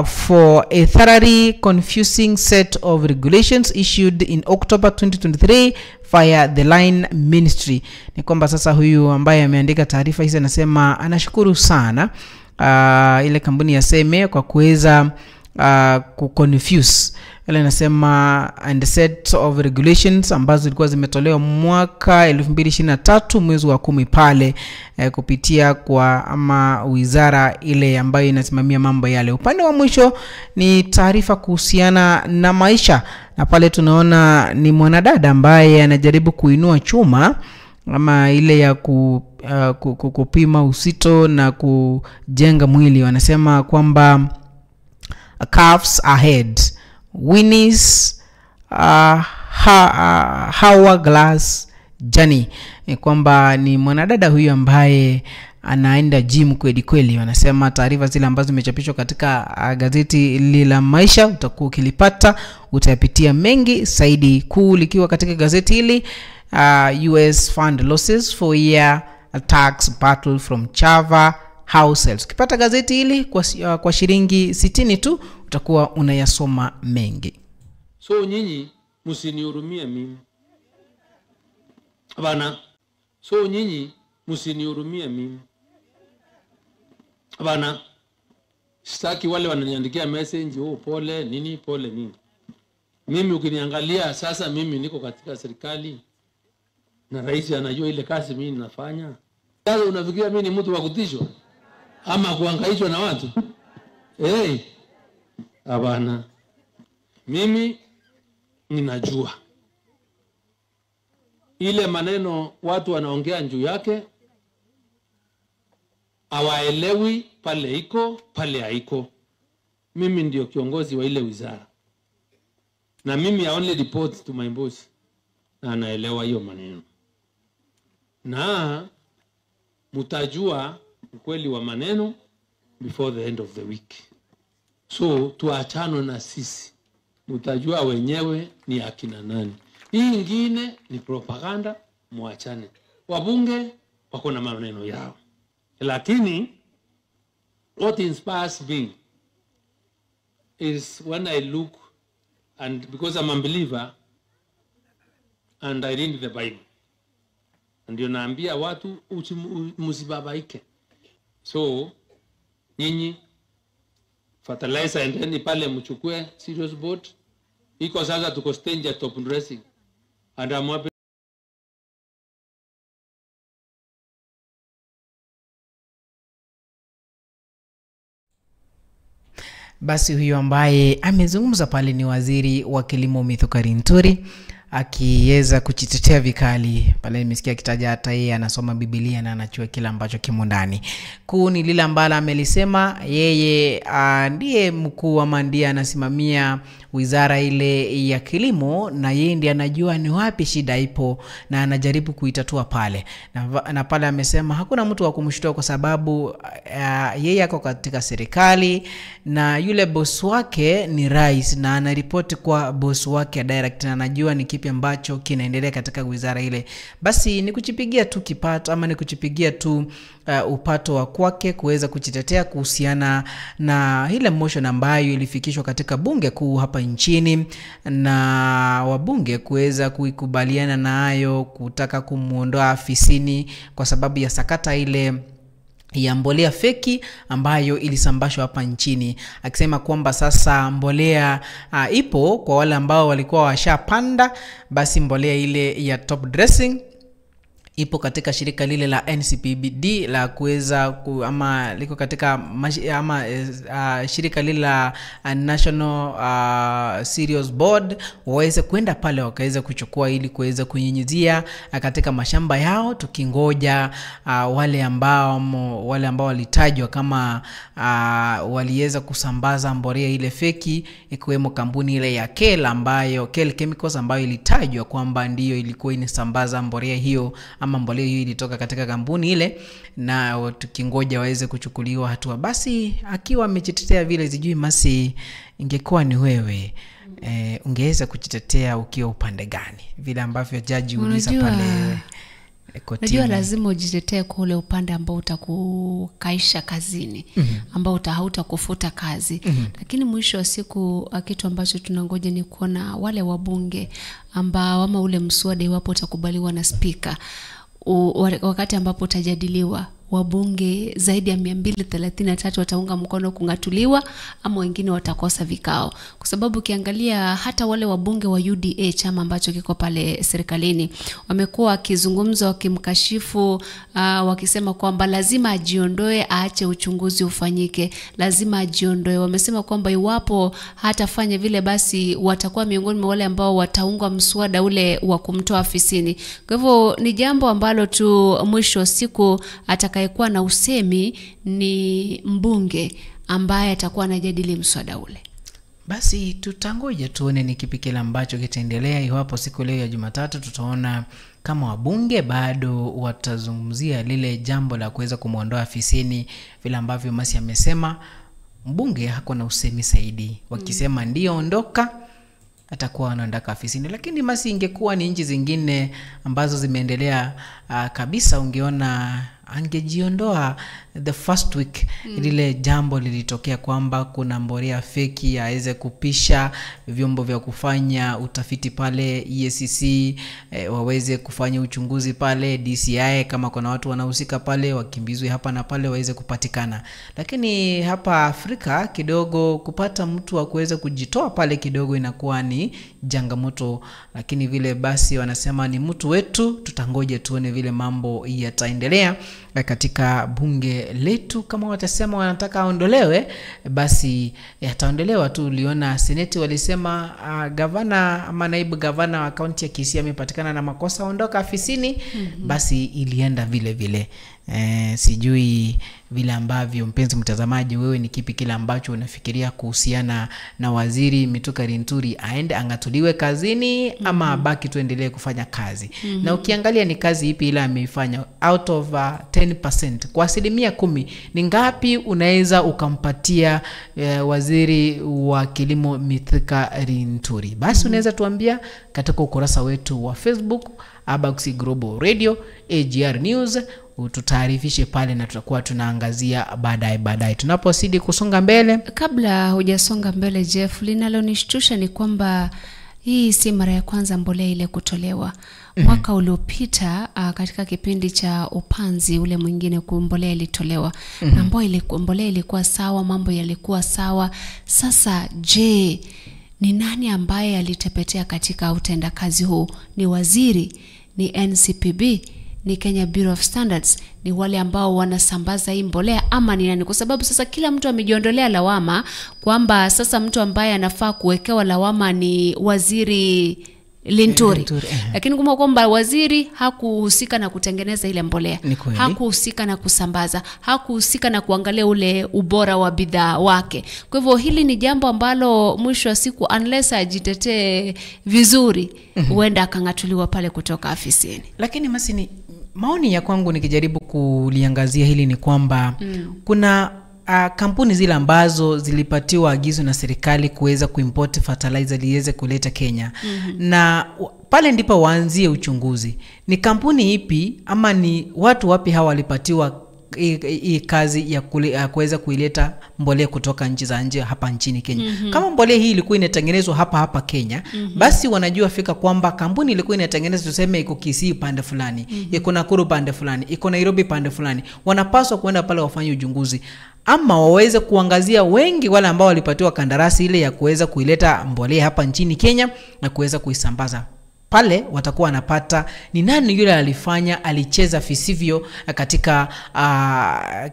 for a thoroughly confusing set of regulations issued in October 2023 via the line ministry. Ni kwamba sasa huyu ambaye ameandika taarifa hizi anasema anashukuru sana ile kampuni ya CMA kwa kuweza kuconfuse ile, anasema and set of regulations ambazo zilikuwa zimetolewa mwaka 2023 mwezi wa 10 pale kupitia kwa ama wizara ile ambayo inasimamia mambo yale. Upande wa mwisho ni taarifa kuhusiana na maisha, na pale tunaona ni mwanadada ambaye anajaribu kuinua chuma ama ile ya kupima uzito na kujenga mwili. Wanasema kwamba calves ahead Winnie's hourglass journey, kwamba ni mwanadada huyu ambaye anaenda gym kweli kweli. Wanasema taarifa zile ambazo zimechapishwa katika gazeti la Maisha utakuwa ukilipata, utayapitia mengi zaidi. Kuu likiwa katika gazeti hili US fund losses for year tax battle from Chava house sales. Ukipata gazeti hili kwa shilingi 60 tu utakuwa unayasoma mengi. So nyinyi msinihurumie mimi. Bana. So nyinyi msinihurumie mimi. Bana. Sitaki wale wananiandikia message, oh pole nini pole nini. Mimi ukiniangalia sasa, mimi niko katika serikali na rais anajua ile kazi mimi ninafanya. Sasa unafikiria mimi ni mtu wa kutishwa ama kuhangaishwa na watu? Hey, abana. Mimi ninajua ile maneno watu wanaongea juu yake hawaelewi pale iko pale haiko. Mimi ndio kiongozi wa ile wizara, na mimi I only report to my boss, na anaelewa hiyo maneno, na mutajua ukweli wa maneno before the end of the week. So tuachane na sisi, mutajua wenyewe ni akina nani. Hii ingine ni propaganda, muachane. Wabunge wako na maneno yao. Lakini what inspires me is when I look, and because I'm a believer and I read the Bible, ndio naambia watu msibabaike. So nyinyi fertilizer endeni pale mchukue serious boat. Iko sasa tuko stage ya top dressing, and I'm happy. Basi huyo ambaye amezungumza pale ni waziri wa kilimo Mithika Linturi, akiweza kujitetea vikali pale. Nimesikia akitaja hata yeye anasoma Biblia na anachua kila ambacho kimo ndani. Kuu ni lile ambalo amelisema yeye ndiye mkuu ama ndiye anasimamia wizara ile ya kilimo, na yeye ndiye anajua ni wapi shida ipo na anajaribu kuitatua pale. Na pale amesema hakuna mtu wa kumshtua kwa sababu yeye ako katika serikali na yule boss wake ni rais, na anaripoti kwa boss wake direct na anajua ni kipi ambacho kinaendelea katika wizara ile. Basi ni kuchipigia tu kipato ama ni kuchipigia tu upato wa kwake kuweza kujitetea kuhusiana na ile motion ambayo ilifikishwa katika bunge kuu hapa nchini na wabunge kuweza kuikubaliana nayo, kutaka kumuondoa afisini kwa sababu ya sakata ile ya mbolea feki ambayo ilisambashwa hapa nchini, akisema kwamba sasa mbolea ipo kwa wale ambao walikuwa washapanda, basi mbolea ile ya top dressing ipo katika shirika lile la NCPBD la kuweza ama liko katika ama shirika lile la National Cereals Board, waweze kwenda pale wakaweza kuchukua ili kuweza kunyunyizia katika mashamba yao, tukingoja wale ambao walitajwa kama waliweza kusambaza mbolea ile feki, ikiwemo kampuni ile ya Kel ambayo Kel Chemicals ambayo ilitajwa kwamba ndiyo ilikuwa inasambaza mbolea hiyo ama mbolea hiyo ilitoka katika kampuni ile, na tukingoja waweze kuchukuliwa hatua. Basi akiwa amejitetea vile, sijui Masi, ingekuwa ni wewe ungeweza kujitetea ukiwa upande gani vile ambavyo jaji uliza pale kotini? Unajua lazima ujitetee kwa ule upande ambao utakukaisha kazini, ambao hautakufuta kazi. Lakini mwisho wa siku kitu ambacho tunangoja ni kuona wale wabunge ambao ama ule mswada iwapo utakubaliwa na spika, wakati ambapo utajadiliwa, wabunge zaidi ya 233 wataunga mkono kungatuliwa ama wengine watakosa vikao. Kwa sababu ukiangalia hata wale wabunge wa UDA, chama ambacho kiko pale serikalini, wamekuwa wakizungumza wakimkashifu, wakisema kwamba lazima ajiondoe, aache uchunguzi ufanyike, lazima ajiondoe. Wamesema kwamba iwapo hatafanya vile, basi watakuwa miongoni mwa wale ambao wataunga mswada ule wa kumtoa afisini. Kwa hivyo ni jambo ambalo tu mwisho wa siku atakayekuwa na usemi ni mbunge ambaye atakuwa anajadili mswada ule. Basi tutangoja tuone ni kipi kile ambacho kitaendelea. Iwapo siku leo ya Jumatatu tutaona kama wabunge bado watazungumzia lile jambo la kuweza kumuondoa afisini, vile ambavyo Masi amesema mbunge hako na usemi zaidi. Wakisema ndio ondoka, atakuwa anaondoka afisini. Lakini Masi, ingekuwa ni nchi zingine ambazo zimeendelea kabisa, ungeona angejiondoa the first week. Lile jambo lilitokea kwamba kuna mbolea feki, aweze kupisha vyombo vya kufanya utafiti pale EACC, waweze kufanya uchunguzi pale DCI, kama kuna watu wanahusika pale wakimbizwe hapa na pale waweze kupatikana. Lakini hapa Afrika kidogo kupata mtu wa kuweza kujitoa pale kidogo inakuwa ni changamoto. Lakini vile basi wanasema ni mtu wetu, tutangoje tuone vile mambo yataendelea katika bunge letu. Kama watasema wanataka aondolewe, basi ataondolewa tu. Uliona seneti walisema gavana ama naibu gavana wa kaunti ya Kisii amepatikana na makosa, ondoka afisini. Basi ilienda vile vile. Sijui vile ambavyo mpenzi mtazamaji, wewe ni kipi kile ambacho unafikiria kuhusiana na waziri Mithika Linturi, aende angatuliwe kazini ama abaki tuendelee kufanya kazi? Na ukiangalia ni kazi ipi ile ameifanya out of 10%, kwa 10% ni ngapi unaweza ukampatia waziri wa kilimo Mithika Linturi? Basi unaweza tuambia katika ukurasa wetu wa Facebook Abaxi Global Radio AGR News, ututaarifishe pale na tutakuwa tunaangazia baadaye tunapozidi kusonga mbele. Kabla hujasonga mbele Jeff, linalonishtusha ni kwamba hii si mara ya kwanza mbolea ile kutolewa. Mwaka uliopita katika kipindi cha upanzi ule mwingine mbolea ilitolewa. Na mbolea ilikuwa sawa, mambo yalikuwa sawa. Sasa je, ni nani ambaye alitepetea katika utendakazi huu? Ni waziri? Ni NCPB? Ni Kenya Bureau of Standards? Ni wale ambao wanasambaza hii mbolea ama ni nani? Kwa sababu sasa kila mtu amejiondolea lawama kwamba sasa mtu ambaye anafaa kuwekewa lawama ni waziri Linturi. Lakini kumbuka kwamba waziri hakuhusika na kutengeneza ile mbolea, hakuhusika na kusambaza, hakuhusika na kuangalia ule ubora wa bidhaa wake. Kwa hivyo hili ni jambo ambalo mwisho wa siku unless ajitetee vizuri, huenda akang'atuliwa pale kutoka afisini. Lakini Masini, maoni ya kwangu nikijaribu kuliangazia hili ni kwamba kuna kampuni zile ambazo zilipatiwa agizo na serikali kuweza kuimport fertilizer liweze kuleta Kenya. Na pale ndipo waanzie uchunguzi. Ni kampuni ipi ama ni watu wapi hawa walipatiwa hii kazi ya kuweza kuileta mbolea kutoka nchi za nje hapa nchini Kenya. Kama mbolea hii ilikuwa inatengenezwa hapa hapa Kenya, basi wanajua fika kwamba kampuni ilikuwa inatengenezwa, tuseme iko Kisii pande fulani, iko Nakuru pande fulani, iko Nairobi pande fulani. Wanapaswa kwenda pale wafanye uchunguzi ama waweze kuangazia wengi wale ambao walipatiwa kandarasi ile ya kuweza kuileta mbolea hapa nchini Kenya na kuweza kuisambaza. Pale watakuwa wanapata ni nani yule alifanya, alicheza visivyo katika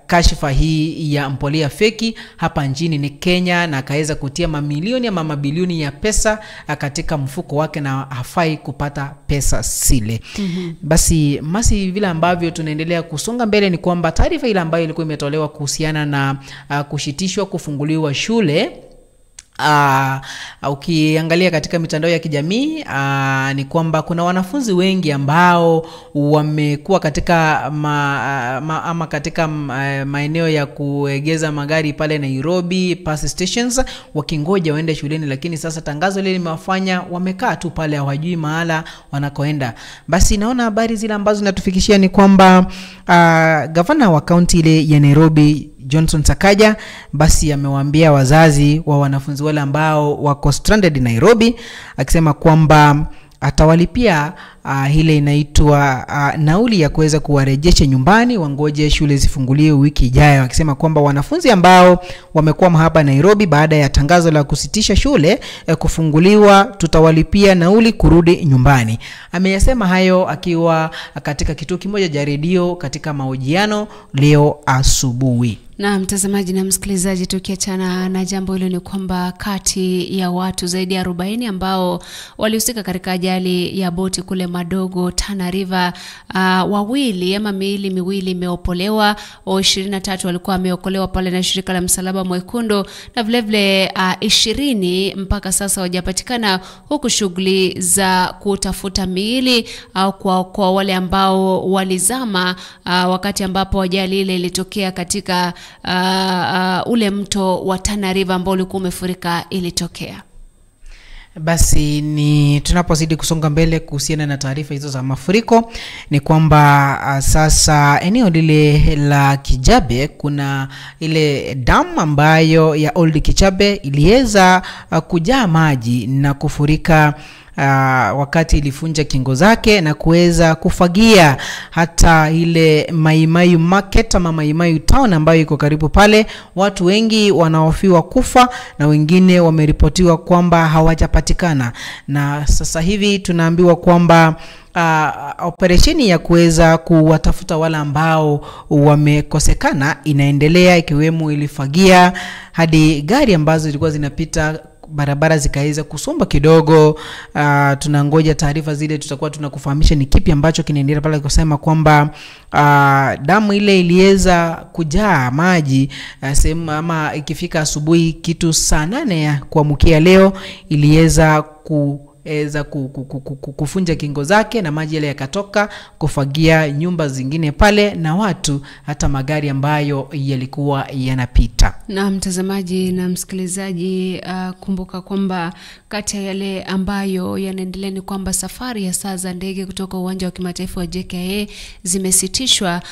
kashifa hii ya mbolea feki hapa nchini ni Kenya, na akaweza kutia mamilioni ama mabilioni ya pesa katika mfuko wake na hafai kupata pesa zile. Basi masi vile ambavyo tunaendelea kusonga mbele ni kwamba taarifa ile ambayo ilikuwa imetolewa kuhusiana na kushitishwa kufunguliwa shule, ukiangalia katika mitandao ya kijamii ni kwamba kuna wanafunzi wengi ambao wamekuwa katika ama katika maeneo ya kuegeza magari pale Nairobi bus stations wakingoja waende shuleni, lakini sasa tangazo lile limewafanya wamekaa tu pale, hawajui mahala wanakoenda. Basi naona habari zile ambazo zinatufikishia ni kwamba gavana wa kaunti ile ya Nairobi Johnson Sakaja basi amewaambia wazazi wa wanafunzi wale ambao wako stranded Nairobi, akisema kwamba atawalipia ile inaitwa nauli ya kuweza kuwarejesha nyumbani, wangoje shule zifunguliwe wiki ijayo, akisema kwamba wanafunzi ambao wamekwama hapa Nairobi baada ya tangazo la kusitisha shule kufunguliwa, tutawalipia nauli kurudi nyumbani. Ameyasema hayo akiwa katika kituo kimoja cha redio katika mahojiano leo asubuhi. Na mtazamaji na msikilizaji, tukiachana na jambo hilo ni kwamba kati ya watu zaidi ya 40 ambao walihusika katika ajali ya boti kule Madogo Tana River, wawili ama miili miwili imeopolewa, 23 walikuwa wameokolewa pale na shirika la Msalaba Mwekundu, na vile vile 20 mpaka sasa hawajapatikana, huku shughuli za kutafuta miili au kwa wale ambao walizama wakati ambapo ajali ile ilitokea katika ule mto wa Tana River ambao ulikuwa umefurika ilitokea. Basi ni tunapozidi kusonga mbele kuhusiana na taarifa hizo za mafuriko ni kwamba sasa eneo lile la Kijabe kuna ile dam ambayo ya Old Kijabe iliweza kujaa maji na kufurika wakati ilifunja kingo zake na kuweza kufagia hata ile Maimayu Market ama Maimayu Town ambayo iko karibu pale. Watu wengi wanahofiwa kufa na wengine wameripotiwa kwamba hawajapatikana, na sasa hivi tunaambiwa kwamba operesheni ya kuweza kuwatafuta wale ambao wamekosekana inaendelea, ikiwemo ilifagia hadi gari ambazo zilikuwa zinapita barabara zikaweza kusomba kidogo. Tunangoja taarifa zile, tutakuwa tunakufahamisha ni kipi ambacho kinaendelea pale, kusema kwamba damu ile iliweza kujaa maji sehemu ama ikifika asubuhi kitu saa 8 kuamkia leo iliweza kufunja kingo zake na maji yale yakatoka kufagia nyumba zingine pale na watu, hata magari ambayo yalikuwa yanapita. Na mtazamaji na msikilizaji, kumbuka kwamba kati ya yale ambayo yanaendelea ni kwamba safari ya saa za ndege kutoka uwanja wa kimataifa wa JKIA zimesitishwa,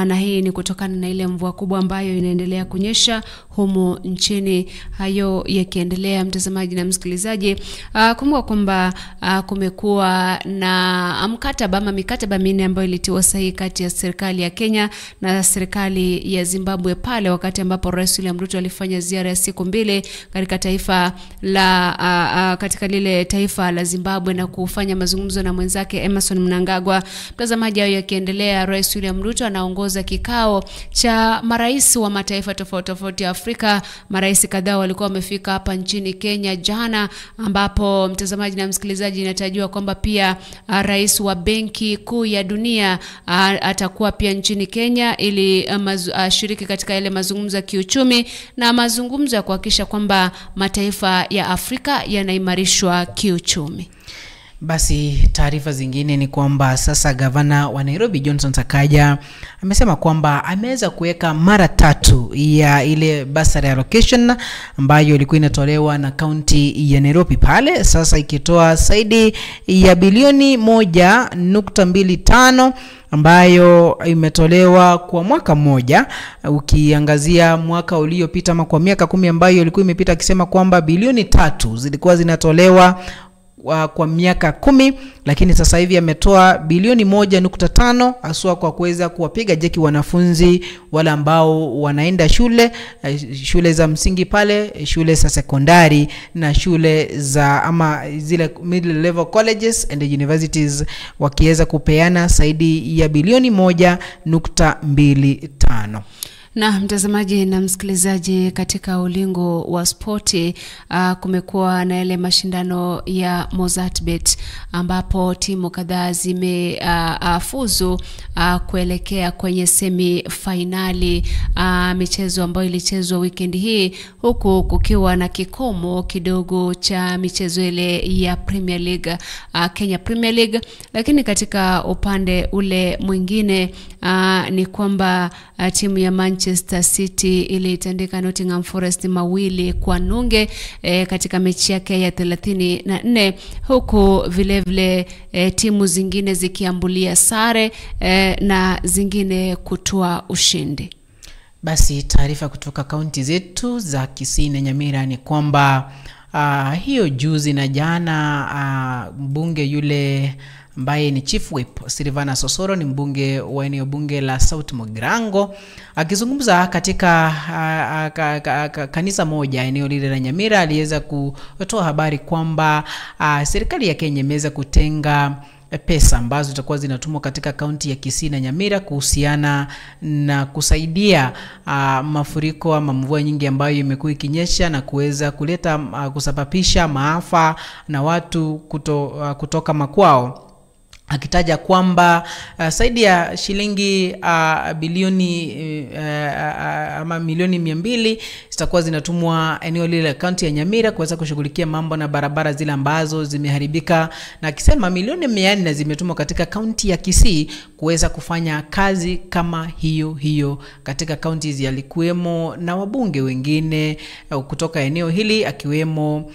na hii ni kutokana na ile mvua kubwa ambayo inaendelea kunyesha humu nchini. Hayo yakiendelea, mtazamaji na msikilizaji, kumbuka kwamba kumekuwa na mkataba ama mikataba minne ambayo ilitiwa sahihi kati ya serikali ya Kenya na serikali ya Zimbabwe pale wakati ambapo Rais William Ruto alifanya ziara ya siku 2 katika taifa la katika lile taifa la Zimbabwe na kufanya mazungumzo na mwenzake Emerson Mnangagwa. Mtazamaji, hayo yakiendelea, Rais William Ruto anaongoza kikao cha marais wa mataifa tofauti tofauti ya Afrika. Marais kadhaa walikuwa wamefika hapa nchini Kenya jana, ambapo mtazamaji na msikilizaji, inatarajiwa kwamba pia rais wa Benki Kuu ya Dunia atakuwa pia nchini Kenya ili ashiriki katika yale mazungumzo ya kiuchumi na mazungumzo ya kuhakikisha kwamba mataifa ya Afrika yanaimarishwa kiuchumi. Basi taarifa zingine ni kwamba sasa gavana wa Nairobi Johnson Sakaja amesema kwamba ameweza kuweka mara 3 ya ile bursary allocation ambayo ilikuwa inatolewa na kaunti ya Nairobi pale, sasa ikitoa zaidi ya bilioni 1.25 ambayo imetolewa kwa mwaka mmoja, ukiangazia mwaka uliopita ama kwa miaka 10 ambayo ilikuwa imepita, akisema kwamba bilioni 3 zilikuwa zinatolewa kwa miaka 10, lakini sasa hivi ametoa bilioni 1.5 haswa kwa kuweza kuwapiga jeki wanafunzi wale ambao wanaenda shule, shule za msingi pale, shule za sekondari na shule za ama zile middle level colleges and universities, wakiweza kupeana zaidi ya bilioni 1.25. Na mtazamaji na msikilizaji, katika ulingo wa spoti kumekuwa na yale mashindano ya Mozzartbet ambapo timu kadhaa zimefuzu kuelekea kwenye semi finali, michezo ambayo ilichezwa weekend hii, huku kukiwa na kikomo kidogo cha michezo ile ya Premier League, Kenya Premier League. Lakini katika upande ule mwingine ni kwamba timu ya Manchester City ilitandika Nottingham Forest 2-0 katika mechi yake ya 34, huku vile vile timu zingine zikiambulia sare na zingine kutoa ushindi. Basi taarifa kutoka kaunti zetu za Kisii na Nyamira ni kwamba hiyo juzi na jana mbunge yule ambaye ni Chief Whip Silvana Sosoro, ni mbunge wa eneo bunge la South Mugirango, akizungumza katika kanisa moja eneo lile la Nyamira, aliweza kutoa habari kwamba serikali ya Kenya imeweza kutenga pesa ambazo zitakuwa zinatumwa katika kaunti ya Kisii na Nyamira kuhusiana na kusaidia mafuriko ama mvua nyingi ambayo imekuwa ikinyesha na kuweza kuleta kusababisha maafa na watu kutoka makwao, akitaja kwamba zaidi ya shilingi bilioni ama milioni 200 zitakuwa zinatumwa eneo lile la kaunti ya Nyamira kuweza kushughulikia mambo na barabara zile ambazo zimeharibika, na akisema milioni 400 zimetumwa katika kaunti ya Kisii kuweza kufanya kazi kama hiyo hiyo katika kaunti zilikuwemo na wabunge wengine kutoka eneo hili, akiwemo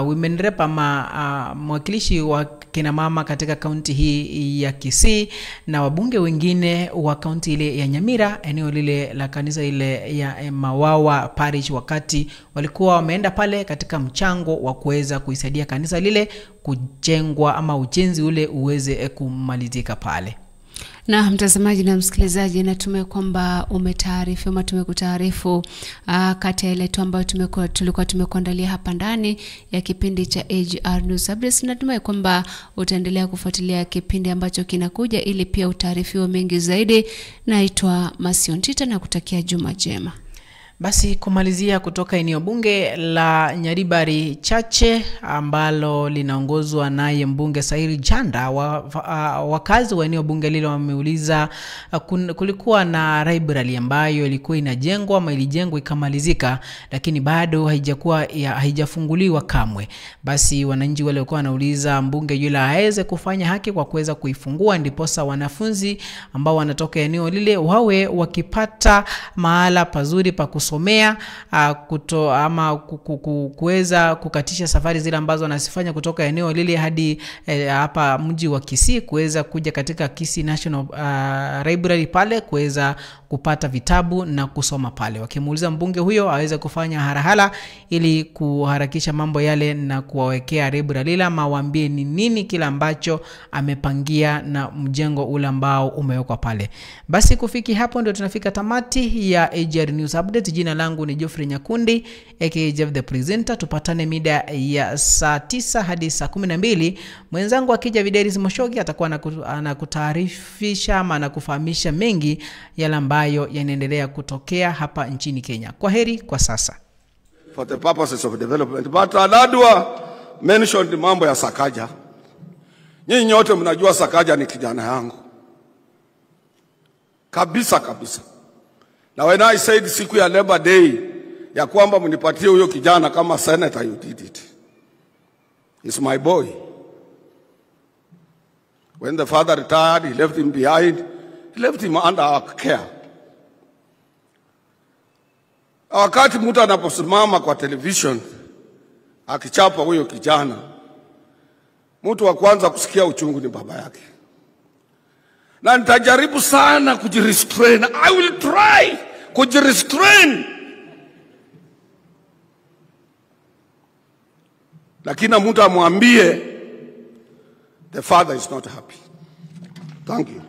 women rep ama mwakilishi wa kina mama katika kaunti hii ya Kisii na wabunge wengine wa kaunti ile ya Nyamira, eneo lile la kanisa ile ya Mawawa Parish, wakati walikuwa wameenda pale katika mchango wa kuweza kuisaidia kanisa lile kujengwa ama ujenzi ule uweze kumalizika pale. Na mtazamaji na msikilizaji, natumai kwamba umetaarifu ama tumekutaarifu kati ya ile tu ambayo tulikuwa tumekuandalia hapa ndani ya kipindi cha AGR News Updates. Natumai kwamba utaendelea kufuatilia kipindi ambacho kinakuja ili pia utaarifiwe mengi zaidi. Naitwa Masion Tita na kutakia juma jema. Basi kumalizia kutoka eneo bunge la Nyaribari Chache ambalo linaongozwa naye mbunge Sairi Janda, wakazi wa eneo bunge lile wameuliza kulikuwa na library ambayo ilikuwa inajengwa ama ilijengwa ikamalizika, lakini bado haijafunguliwa kamwe. Basi wananchi wale walikuwa wanauliza mbunge yule aweze kufanya haki kwa kuweza kuifungua, ndiposa wanafunzi ambao wanatoka eneo lile wawe wakipata mahala pazuri pa kusomea, ama kuweza kukatisha safari zile ambazo wanazifanya kutoka eneo lile hadi hapa mji wa Kisii kuweza kuja katika Kisii National Library pale kuweza kupata vitabu na kusoma pale. Wakimuuliza mbunge huyo aweze kufanya harahala ili kuharakisha mambo yale na kuwawekea library lile, ama waambie ni nini kila ambacho amepangia na mjengo ule ambao umewekwa pale. Basi kufiki hapo ndio tunafika tamati ya AGR News Update. Jina langu ni Geoffrey Nyakundi aka Jeff the Presenter. Tupatane mida ya saa 9 hadi saa 12. Mwenzangu akija Videris Moshogi atakuwa anakutaarifisha ama anakufahamisha mengi yale ambayo yanaendelea kutokea hapa nchini Kenya. Kwaheri kwa sasa. For the purposes of development. But Aladwa mentioned mambo ya Sakaja. Nyinyi nyote mnajua Sakaja ni kijana yangu. Kabisa kabisa. Na when I said siku ya Labor Day ya kwamba mnipatie huyo kijana kama senator, you did it. He's my boy. When the father retired, he left him behind. He left him under our care. Wakati mtu anaposimama kwa television akichapa huyo kijana, mtu wa kwanza kusikia uchungu ni baba yake. Na nitajaribu sana kujirestrain. I will try kujirestrain. Lakini mtu amwambie the father is not happy. Thank you.